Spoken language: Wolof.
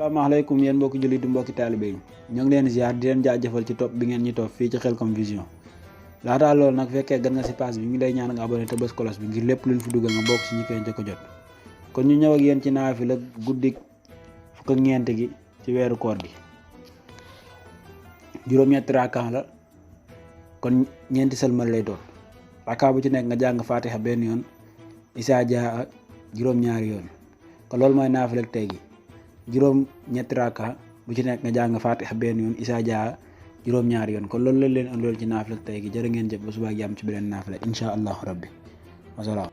Assalamualaikum yéen mbokki jullit di mbokki taalibe yi ñoo ngi leen ziar di leen jaajëfal ci topp bi ngeen ñu topp fii ci Khelcom Vision laataa loolu nag fekkee gan nga si page bi ñu ngi lay ñaan nga abonné te bës kolos bi ngir lépp luñ fi dugal nga bokk si ñi koy njëkk a jot kon ñu ñëw ak yéen ci naafila guddik fukk ak ñeent gi ci weeru koor gi juróom-ñetti rakaa la kon ñeenti sëlmal lay doon rakaa bu ci nekk nga jàng fatiha benn yoon isaa jaa juróom-ñaari yoon kon loolu mooy naafila tey gi juróom-ñetti rakaa bu ci nekk nga jàng fatiha benn yoon isaa jaa juróom-ñaari yoon kon loolu lañ leen andool ci naafila tey gi jërë ngeen jëf ba suba ak jàmm ci beneen naafila insha allahu rabbi wasalaam